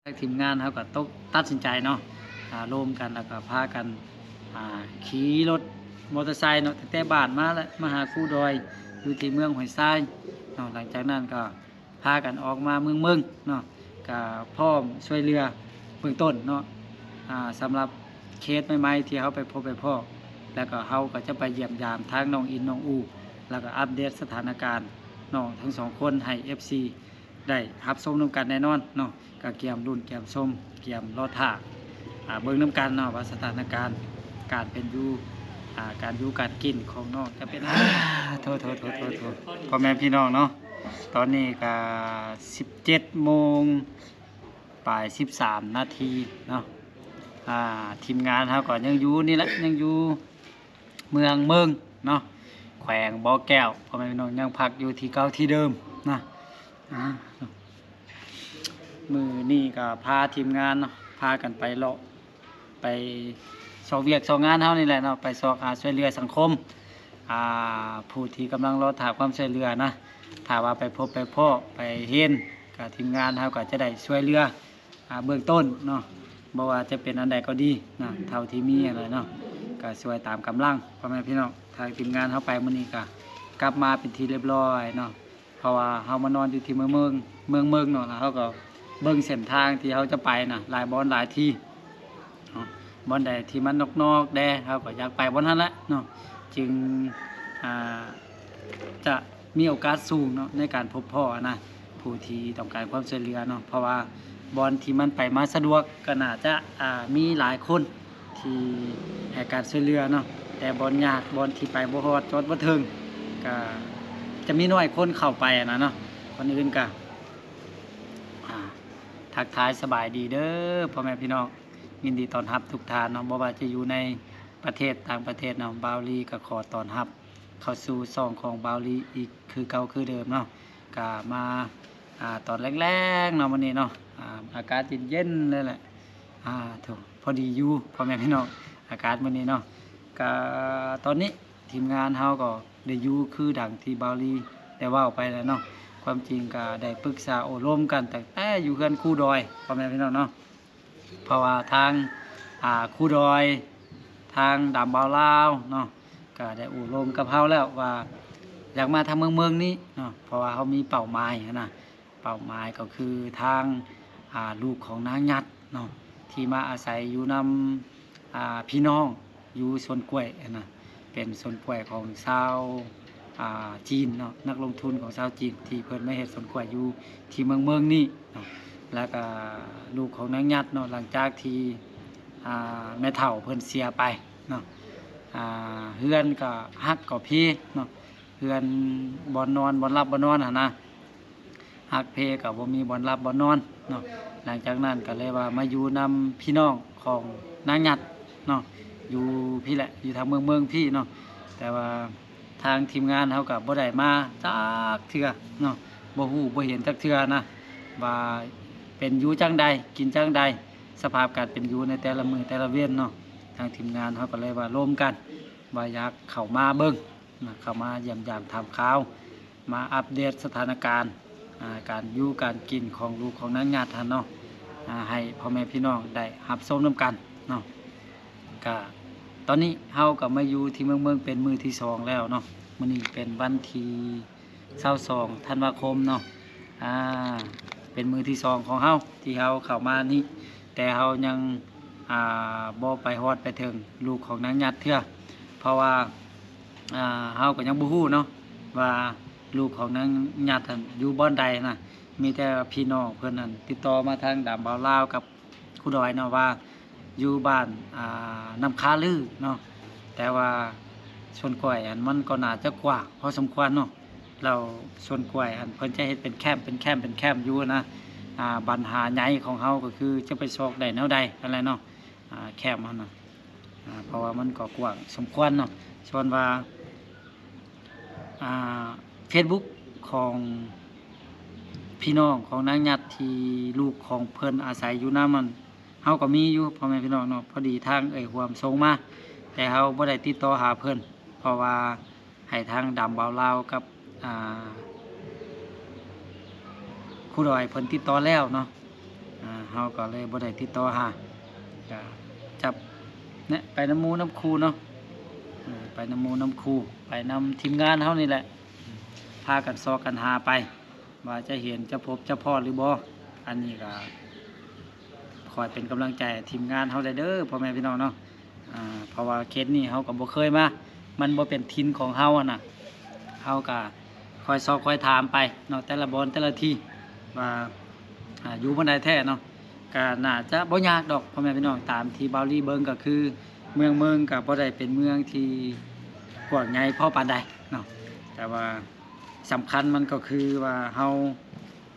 ທາງທີມງານເຮົາກໍຕົກ ຕັດສິນໃຈເນາະ ອາ ລົມກັນ ແລ້ວກໍພາກັນ ອາ ຂີ່ລົດມໍເຕີໄຊເນາະ ຕັ້ງແຕ່ບ້ານມາແລ້ວ ມາຫາຄູດອຍ ຢູ່ທີ່ເມືອງຫ້ວຍຊາຍເນາະ. ຫຼັງຈາກນັ້ນກໍພາກັນອອກມາເມືອງເມິງເນາະ ກໍພ້ອມຊ່ວຍເຫຼືອເບື້ອງຕົ້ນເນາະ ອາ ສຳລັບເຄສໃໝ່ໆ ທີ່ເຮົາໄປພົບໄປພໍ້ ແລ້ວກໍເຮົາກໍຈະໄປຢ້ຽມຢາມທາງນ້ອງອິນ ນ້ອງອູ ແລ້ວກໍອັບເດດສະຖານະການນ້ອງທັງສອງຄົນໃຫ້ເອັຟຊີ ໄດ້ຮັບຊົມນຳກັນແນ່ນອນເນາະ. ກໍກຽມລຸ້ນ ກຽມຊົມ ກຽມລໍຖ້າ ອາ ເບິ່ງນຳກັນເນາະ ວ່າສະຖານະການການເປັນຢູ່ ອາ ການຢູ່ການກິນຂອງນ້ອງຈະເປັນ ໂທດໆໆ ພໍ່ແມ່ພີ່ນ້ອງເນາະ ຕອນນີ້ກໍສິບເຈັດໂມງປາຍສິບສາມນາທີເນາະ. ອາ ທີມງານເຮົາກໍຍັງຢູ່ນີ້ແຫຼະ ຍັງຢູ່ ເມືອງເມິງເນາະ ແຂວງບໍ່ແກ້ວ ພໍ່ແມ່ພີ່ນ້ອງ ຍັງພັກຢູ່ທີ່ເກົ່າທີ່ເດີມນະ. ອາ ມື້ນີ້ກໍພາທີມງານເນາະ ພາກັນໄປເລາະ ໄປຊອກວຽກຊອກງານເຮົານີ້ແຫຼະເນາະ ໄປຊອກຫາຊ່ວຍເຫຼືອສັງຄົມ ອາ ຜູ້ທີ່ກຳລັງລໍຖ້າຄວາມຊ່ວຍເຫຼືອນະ. ຖ້າວ່າໄປພົບໄປພໍ້ໄປເຫັນ ກໍທີມງານເຮົາກໍຈະໄດ້ຊ່ວຍເຫຼືອ ອາ ເບື້ອງຕົ້ນເນາະ ບໍ່ວ່າຈະເປັນອັນໃດກໍດີນະ ເທົ່າທີ່ມີຫັ້ນແຫຼະເນາະ ກໍຊ່ວຍຕາມກຳລັງ ພໍ່ແມ່ພີ່ນ້ອງ. ທາງທີມງານເຮົາໄປມື້ນີ້ກໍກັບມາເປັນທີ່ຮຽບຮ້ອຍເນາະ ເພາະວ່າເຮົາມານອນຢູ່ທີ່ເມືອງເມິງ ເມືອງເມິງເນາະ ແລ້ວເຮົາກໍເບິ່ງເສັ້ນທາງທີ່ເຮົາຈະໄປນະ ຫຼາຍບ່ອນຫຼາຍທີ່ເນາະ ບ່ອນໃດທີ່ມັນນອກໆແດ່ ເຮົາກໍຢາກໄປບ່ອນນັ້ນແຫຼະເນາະ ຈຶ່ງ ອາ ຈະມີໂອກາດສູງເນາະ ໃນການພົບພໍ້ນະ ຜູ້ທີ່ຕ້ອງການຄວາມຊ່ວຍເຫຼືອເນາະ ເພາະວ່າບ່ອນທີ່ມັນໄປມາສະດວກກໍໜ້າຈະ ອາ ມີຫຼາຍຄົນທີ່ໃຫ້ການຊ່ວຍເຫຼືອເນາະ ແຕ່ບ່ອນຍາກ ບ່ອນທີ່ໄປບໍ່ຮອດ ຈອດບໍ່ເຖິງ ກໍຈະມີໜ້ອຍຄົນເຂົ້າໄປຫັ້ນນະເນາະ. ກ່ອນອື່ນກໍ ອາ ທັກທາຍສະບາຍດີເດີພໍ່ແມ່ພີ່ນ້ອງ ຍິນດີຕ້ອນຮັບທຸກທ່ານເນາະ ບໍ່ວ່າຈະຢູ່ໃນປະເທດ ຕ່າງປະເທດເນາະ ບ່າວລີກໍຂໍຕ້ອນຮັບ ເຂົ້າສູ່ຊ່ອງຂອງບ່າວລີອີກຄືເກົ່າຄືເດີມເນາະ. ກະມາ ອາ ຕອນແລງໆເນາະ ມື້ນີ້ເນາະ ອາ ອາກາດເຢັນໆເລີຍແຫຼະ ອາ ໂທ້ ພໍດີຢູ່ພໍ່ແມ່ພີ່ນ້ອງ ອາກາດມື້ນີ້ເນາະ. ກະຕອນນີ້ທີມງານເຮົາກໍໄດ້ຢູ່ຄືດັ່ງທີ່ບ່າວລີໄດ້ເວົ້າໄປແລ້ວເນາະ ຄວາມຈິງກະໄດ້ປຶກສາໂອ້ລົມກັນຕັ້ງແຕ່ຢູ່ເຮືອນຄູດອຍ ພໍ່ແມ່ພີ່ນ້ອງເນາະ. ເພາະວ່າທາງ ອາ ຄູດອຍ ທາງດຳບ່າວລາວເນາະ ກະໄດ້ໂອ້ລົມກັບເຮົາແລ້ວວ່າ ຢາກມາທາງເມືອງເມິງນີ້ເນາະ ເພາະວ່າເຮົາມີເປົ້າໝາຍຫັ້ນນະ ເປົ້າໝາຍກໍຄືທາງ ອາ ລູກຂອງນາງຍັດເນາະ ທີ່ມາອາໄສຢູ່ນຳ ອາ ພີ່ນ້ອງ ຢູ່ສວນກ້ວຍຫັ້ນນະ ເປັນສວນກ້ວຍຂອງຊາວ ອາ ຈີນເນາະ ນັກລົງທຶນຂອງຊາວຈີນ ທີ່ເພິ່ນມາເຮັດສວນກ້ວຍຢູ່ທີ່ເມືອງເມິງນີ້ເນາະ. ແລ້ວກະລູກຂອງນາງຍັດເນາະ ຫຼັງຈາກທີ່ ອາ ແມ່ເຖົ້າເພິ່ນເສຍໄປເນາະ ອາ ເຮືອນກໍຫັກກໍເພເນາະ ເຮືອນບ່ອນນອນ ບ່ອນຫຼັບບ່ອນນອນຫັ້ນນະ ຫັກເພກໍບໍ່ມີບ່ອນຫຼັບບ່ອນນອນເນາະ. ຫຼັງຈາກນັ້ນກໍເລີຍວ່າມາຢູ່ນຳພີ່ນ້ອງຂອງນາງຍັດເນາະ ຢູ່ພີ້ແຫຼະ ຢູ່ທາງເມືອງເມິງພີ້ເນາະ. ແຕ່ວ່າທາງທີມງານເຮົາກໍບໍ່ໄດ້ມາຈັກເທື່ອເນາະ ບໍ່ຮູ້ບໍ່ເຫັນຈັກເທື່ອນະ ວ່າເປັນຢູ່ຈັ່ງໃດ ກິນຈັ່ງໃດ ສະພາບການເປັນຢູ່ໃນແຕ່ລະມື້ແຕ່ລະເວັນເນາະ. ທາງທີມງານເຮົາກໍເລີຍວ່າລົມກັນ ວ່າຢາກເຂົ້າມາເບິ່ງນະ ເຂົ້າມາຢ້ຽມຢາມຖາມຂ່າວ ມາອັບເດດສະຖານະການ ອາ ການຢູ່ການກິນຂອງລູກຂອງນາງຍັດຫັ້ນເນາະ ອາ ໃຫ້ພໍ່ແມ່ພີ່ນ້ອງໄດ້ຮັບຊົມນຳກັນເນາະ. ກະຕອນນີ້ເຮົາກໍມາຢູ່ທີ່ເມືອງເມິງເປັນມື້ທີສອງແລ້ວເນາະ. ມື້ນີ້ເປັນວັນທີຊາວສອງທັນວາຄົມເນາະ ອາ ເປັນມື້ທີສອງຂອງເຮົາທີ່ເຮົາເຂົ້າມານີ້ ແຕ່ເຮົາຍັງ ອາ ບໍ່ໄປຮອດໄປເຖິງລູກຂອງນາງຍັດເທື່ອ ເພາະວ່າ ອາ ເຮົາກໍຍັງບໍ່ຮູ້ເນາະວ່າລູກຂອງນາງຍັດຫັ້ນຢູ່ບ່ອນໃດນະ. ມີແຕ່ພີ່ນ້ອງເພິ່ນຫັ້ນຕິດຕໍ່ມາທາງດຳບ່າວລາວກັບຄູດອຍເນາະ ວ່າຢູ່ບ້ານ ອາ ນ້ຳຄາລືເນາະ. ແຕ່ວ່າສວນກ້ວຍຫັ້ນມັນກໍໜ້າຈະກວ້າງພໍສົມຄວນເນາະ ແລ້ວສວນກ້ວຍຫັ້ນເພິ່ນຈະເຮັດເປັນແຄມ ເປັນແຄມ ເປັນແຄມຢູ່ນະ. ອາ ບັນຫາໃຫຍ່ຂອງເຮົາກໍຄືຈະໄປຊອກໄດ້ແນວໃດຫັ້ນແຫຼະເນາະ ອາ ແຄມຫັ້ນນະ ອາ ເພາະວ່າມັນກໍກວ້າງສົມຄວນເນາະ. ສ່ວນວ່າ ອາ ເຟສບຸກຂອງພີ່ນ້ອງຂອງນາງຍັດທີ່ລູກຂອງເພິ່ນອາໄສຢູ່ນຳຫັ້ນ ເຮົາກໍມີຢູ່ ພໍ່ແມ່ພີ່ນ້ອງເນາະ ພໍດີທາງເອື້ອຍຮ່ວມສົ່ງມາ ແຕ່ເຮົາບໍ່ໄດ້ຕິດຕໍ່ຫາເພິ່ນ ເພາະວ່າໃຫ້ທາງດຳບ່າວລາວກັບ ອາ ຄູດອຍເພິ່ນຕິດຕໍ່ແລ້ວເນາະ. ອ່າ ເຮົາກໍເລີຍບໍ່ໄດ້ຕິດຕໍ່ຫາ ກໍຈັບ ແນະ ໄປນຳໝູ່ນຳຄູ່ເນາະ ເອີ ໄປນຳໝູ່ນຳຄູ່ ໄປນຳທີມງານເຮົານີ້ແຫຼະ ພາກັນຊອກກັນຫາໄປ ວ່າຈະເຫັນ ຈະພົບ ຈະພໍ້ຫຼືບໍ່. ອັນນີ້ກໍ ຄອຍເປັນກຳລັງໃຈໃຫ້ທີມງານເຮົາແດ່ເດີ ພໍ່ແມ່ພີ່ນ້ອງເນາະ ອ່າ ເພາະວ່າເຂດນີ້ເຮົາກໍບໍ່ເຄີຍມາ ມັນບໍ່ເປັນຖິ່ນຂອງເຮົາຫັ້ນນະ ເຮົາກໍຄອຍຊອກຄອຍຖາມໄປເນາະ ແຕ່ລະບ່ອນແຕ່ລະທີ່ວ່າ ອ່າ ຢູ່ບ່ອນໃດແທ້ເນາະ ກໍໜ້າຈະບໍ່ຍາກດອກ ພໍ່ແມ່ພີ່ນ້ອງ. ຕາມທີ່ບ່າວລີເບິ່ງກໍຄື ເມືອງເມິງກໍບໍ່ໄດ້ເປັນເມືອງທີ່ກວ້າງໃຫຍ່ພໍປານໃດເນາະ ແຕ່ວ່າສຳຄັນມັນກໍຄືວ່າເຮົາ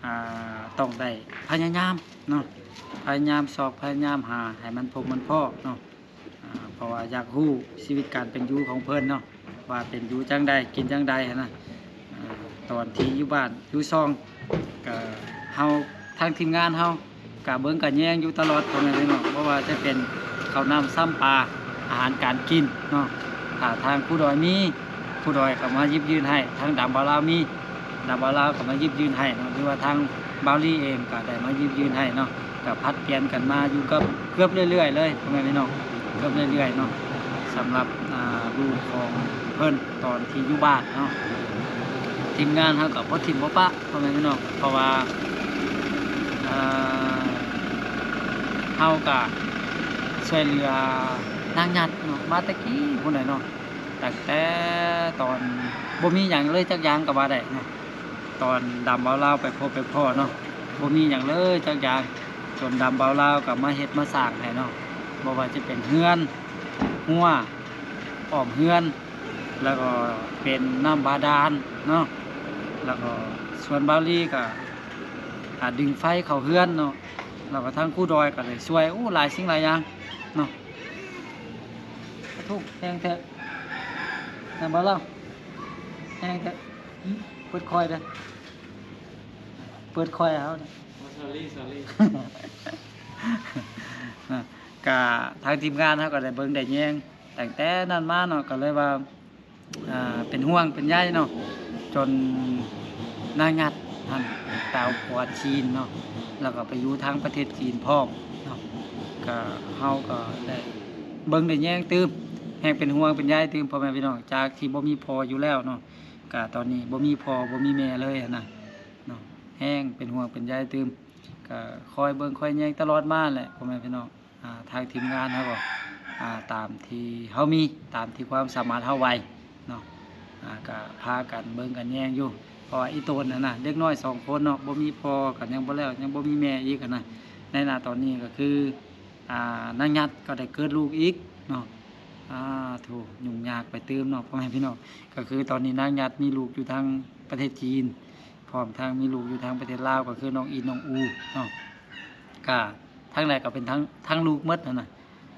ອ່າ ຕ້ອງໄດ້ພະຍາຍາມເນາະ ພະຍາຍາມຊອກ ພະຍາຍາມຫາໃຫ້ມັນພົບມັນພໍ້ເນາະ ອ່າ ເພາະວ່າຢາກຮູ້ຊີວິດການເປັນຢູ່ຂອງເພິ່ນເນາະ ວ່າເປັນຢູ່ຈັ່ງໃດ ກິນຈັ່ງໃດຫັ້ນນະ. ອ່າ ຕອນທີ່ຢູ່ບ້ານຢູ່ຊ່ອງ ກໍເຮົາ ທາງທີມງານເຮົາກະເບິ່ງກະແຍງຢູ່ຕະຫຼອດ ພໍ່ແມ່ພີ່ນ້ອງ ບໍ່ວ່າຈະເປັນເຂົ້ານ້ຳຊ້ຳປາ ອາຫານການກິນເນາະ ຖ້າທາງຄູດອຍມີ ຄູດອຍກໍມາຢິບຢືນໃຫ້ ທາງດຳບ່າວລາວມີ ດຳບ່າວລາວກໍມາຢິບຢືນໃຫ້ເນາະ ຫຼືວ່າທາງບ່າວລີເອງກໍໄດ້ມາຢິບຢືນໃຫ້ເນາະ ກໍຜັດປ່ຽນກັນມາຢູ່ກັບ ເກືອບເລື້ອຍໆເລີຍ ພໍ່ແມ່ພີ່ນ້ອງ ເກືອບເລື້ອຍໆເນາະ. ສຳລັບ ອ່າ ລູກຂອງເພິ່ນຕອນທີ່ຢູ່ບ້ານເນາະ ທີມງານເຮົາກໍບໍ່ຖິ້ມບໍ່ປະ ພໍ່ແມ່ພີ່ນ້ອງ ເພາະວ່າ ອ່າ ເຮົາກໍຊ່ວຍເຫຼືອນາງຫຍັດເນາະ ມາແຕ່ກີ້ພຸ້ນແຫຼະເນາະ ຕັ້ງແຕ່ຕອນບໍ່ມີຫຍັງເລີຍຈັກຢ່າງກໍວ່າໄດ້ເນາະ. ຕອນດຳບ່າວລາວໄປພົບໄປພໍ້ເນາະ ບໍ່ມີຫຍັງເລີຍຈັກຢ່າງ ຈົນດຳບ່າວລາວກໍມາເຮັດມາສ້າງໃຫ້ເນາະ ບໍ່ວ່າຈະເປັນເຮືອນ ຮົ້ວອ້ອມເຮືອນ ແລ້ວກໍເປັນນ້ຳບາດານເນາະ ແລ້ວກໍສ່ວນບ່າວລີກໍ ອ່າ ດຶງໄຟເຂົ້າເຮືອນເນາະ ແລ້ວກໍທາງຄູດອຍກໍໄດ້ຊ່ວຍ ໂອ້ ຫຼາຍສິ່ງຫຼາຍຢ່າງເນາະ. ໂອ້ ແຮງແທ້ ນຳບ່າວລາວ ແຮງແທ້ ເປີດຄ່ອຍເດີ ເປີດຄ່ອຍເຮົາ ໂອ້ sorry sorry ນະ ກະທາງທີມງານເຮົາກໍໄດ້ເບິ່ງໄດ້ແຍງຕັ້ງແຕ່ນັ້ນມາເນາະ ກໍເລີຍວ່າ ອ່າ ເປັນຫ່ວງເປັນໃຍເນາະ ຈົນນາງຫຍັດຫັ້ນໄປເອົາຜົວຈີນເນາະ ແລ້ວກໍໄປຢູ່ທາງປະເທດຈີນພ້ອມເນາະ ກະເຮົາກໍໄດ້ເບິ່ງໄດ້ແຍງຕື່ມ ແຮງເປັນຫ່ວງເປັນໃຍຕື່ມ ພໍ່ແມ່ພີ່ນ້ອງ ຈາກທີ່ບໍ່ມີພໍ່ຢູ່ແລ້ວເນາະ ກະຕອນນີ້ບໍ່ມີພໍ່ບໍ່ມີແມ່ເລີຍຫັ້ນນະເນາະ ແຮງເປັນຫ່ວງເປັນໃຍຕື່ມ ກະຄອຍເບິ່ງຄອຍແຍງຕະຫຼອດມາແຫຼະ ພໍ່ແມ່ພີ່ນ້ອງ. ອ່າ ທາງທີມງານເຮົາກໍ ອ່າ ຕາມທີ່ເຮົາມີ ຕາມທີ່ຄວາມສາມາດເຮົາໄຫວເນາະ ອ່າ ກໍພາກັນເບິ່ງກັນແຍງຢູ່ ເພາະວ່າອີ່ຕົນຫັ້ນນະ ເດັກນ້ອຍສອງຄົນເນາະ ບໍ່ມີພໍ່ກໍຍັງບໍ່ແລ້ວ ຍັງບໍ່ມີແມ່ອີກຫັ້ນນະ ໃນນະຕອນນີ້ກໍຄື ອ່າ ນາງຫຍັດກໍໄດ້ເກີດລູກອີກເນາະ ອ່າ ໂທ້ ຫຍຸ້ງຍາກໄປຕື່ມເນາະ ພໍ່ແມ່ພີ່ນ້ອງ ກໍຄືຕອນນີ້ນາງຫຍັດມີລູກຢູ່ທາງປະເທດຈີນ ພ້ອມທັງມີລູກຢູ່ທາງປະເທດລາວ ກໍຄືນ້ອງອິນ ນ້ອງອູເນາະ ກະທາງໃດກໍເປັນທາງ ທາງລູກໝົດຫັ້ນນະ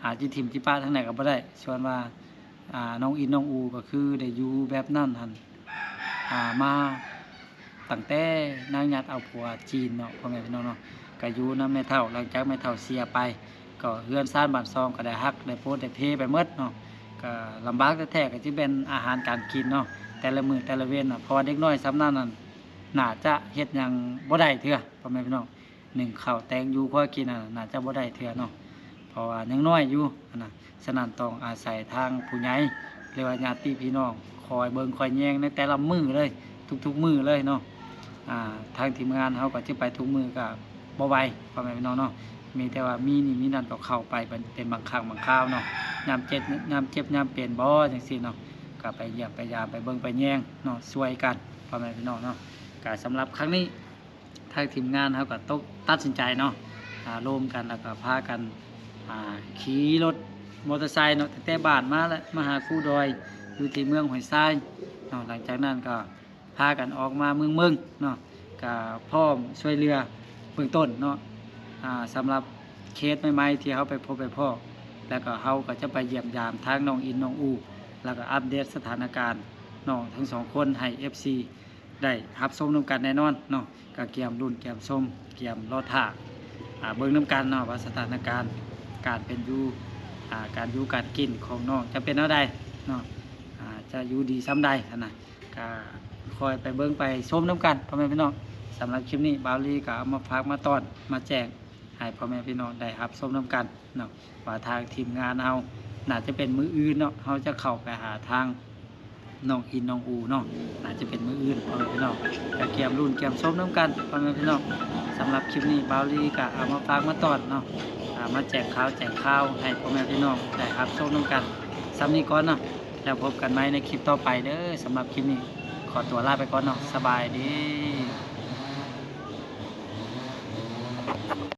ອາດຊິຖິ້ມຊິປະທາງໃດກໍບໍ່ໄດ້ ສ່ວນວ່າ ອ່າ ນ້ອງອິນ ນ້ອງອູ ກໍຄືໄດ້ຢູ່ແບບນັ້ນຫັ້ນ ອ່າ ມາຕັ້ງແຕ່ນາງຫຍັດເອົາຜົວຈີນເນາະ ພໍ່ແມ່ພີ່ນ້ອງເນາະ ກໍຢູ່ນຳແມ່ເຖົ້າ ຫຼັງຈາກແມ່ເຖົ້າເສຍໄປ ກໍເຮືອນຊານບ້ານຊ່ອງກໍໄດ້ຫັກໄດ້ໂພດໄດ້ເພໄປໝົດເນາະ ກໍລຳບາກແທ້ໆ ກໍຊິແມ່ນອາຫານການກິນເນາະ ແຕ່ລະມື້ແຕ່ລະເວັນນະ ເພາະວ່າເດັກນ້ອຍສ່ຳນັ້ນນັ້ນ ໜ້າຈະເຮັດຫຍັງບໍ່ໄດ້ເທື່ອ ພໍ່ແມ່ພີ່ນ້ອງ ໜຶ້ງເຂົ້າແຕ່ງຢູ່ຄົວກິນຫັ້ນ ໜ້າຈະບໍ່ໄດ້ເທື່ອເນາະ ເພາະວ່າຍັງນ້ອຍຢູ່ຫັ້ນນະ ສະນັ້ນຕ້ອງອາໄສທາງຜູ້ໃຫຍ່ ຫຼືວ່າຍາດຕິພີ່ນ້ອງ ຄອຍເບິ່ງຄອຍແຍງໃນແຕ່ລະມື້ເລີຍ ທຸກໆມື້ເລີຍເນາະ ອ່າ ທາງທີມງານເຮົາກໍຈະໄປທຸກມື້ກໍບໍ່ໄຫວ ພໍ່ແມ່ພີ່ນ້ອງເນາະ ມີແຕ່ວ່າມີນີ້ມີນັ້ນກໍເຂົ້າໄປເປັນ ເປັນບາງຄັ້ງບາງຄາວເນາະ ຍາມເຈັບ ຍາມເຈັບຍາມເປັນບໍ ຈັ່ງຊີ້ເນາະ ກໍໄປຢ້ຽມໄປຢາມ ໄປເບິ່ງໄປແຍງເນາະ ຊ່ວຍກັນ ພໍ່ແມ່ພີ່ນ້ອງເນາະ ກໍສຳລັບຄັ້ງນີ້ ທາງທີມງານເຮົາກໍຕົກ ຕັດສິນໃຈເນາະ ອ່າ ລົມກັນ ແລ້ວກໍພາກັນ ອ່າ ຂີ່ລົດມໍເຕີໄຊເນາະ ຕັ້ງແຕ່ບ້ານມາແຫຼະ ມາຫາຄູດອຍ ຢູ່ທີ່ເມືອງຫ້ວຍຊາຍເນາະ ຫຼັງຈາກນັ້ນກໍພາກັນອອກມາເມືອງເມິງເນາະ ກໍພ້ອມຊ່ວຍເຫຼືອເບື້ອງຕົ້ນເນາະ ອ່າ ສຳລັບເຄສໃໝ່ໆ ທີ່ເຮົາໄປພົບໄປພໍ້ ແລ້ວກໍເຮົາກໍຈະໄປຢ້ຽມຢາມທາງນ້ອງອິນ ນ້ອງອູ ແລ້ວກໍອັບເດດສະຖານະການນ້ອງທັງສອງຄົນໃຫ້ເອັຟຊີ ໄດ້ຮັບຊົມນຳກັນແນ່ນອນເນາະ ກໍກຽມລຸ້ນກຽມຊົມກຽມລໍຖ້າ ອ່າ ເບິ່ງນຳກັນເນາະ ວ່າສະຖານະການການເປັນຢູ່ ອ່າ ການຢູ່ການກິນຂອງນ້ອງຈະເປັນແນວໃດເນາະ ອ່າ ຈະຢູ່ດີສ່ຳໃດຫັ້ນນະ ກໍຄອຍໄປເບິ່ງໄປຊົມນຳກັນ ພໍ່ແມ່ພີ່ນ້ອງ. ສຳລັບຄລິບນີ້ ບ່າວລີກໍເອົາມາຝາກມາຕ້ອນມາແຈ້ງ ໃຫ້ພໍ່ແມ່ພີ່ນ້ອງໄດ້ຮັບຊົມນຳກັນເນາະ ວ່າທາງທີມງານເຮົາ ໜ້າຈະເປັນມື້ອື່ນເນາະ ເຮົາຈະເຂົ້າໄປຫາທາງນ້ອງອິນນ້ອງອູເນາະ ໜ້າຈະເປັນມື້ອື່ນ ພໍ່ແມ່ພີ່ນ້ອງ ກະກຽມລຸ້ນກຽມຊົມນຳກັນ ພໍ່ແມ່ພີ່ນ້ອງ. ສຳລັບຄລິບນີ້ ບ່າວລີກະເອົາມາຝາກມາຕ້ອນເນາະ ອ່າ ມາແຈ້ງຂ່າວແຈ້ງຂ່າວໃຫ້ພໍ່ແມ່ພີ່ນ້ອງໄດ້ຮັບຊົມນຳກັນສ່ຳນີ້ກ່ອນເນາະ ແລ້ວພົບກັນໃໝ່ໃນຄລິບຕໍ່ໄປເດີ. ສຳລັບຄລິບນີ້ ຂໍຕົວລາໄປກ່ອນເນາະ ສະບາຍດີ.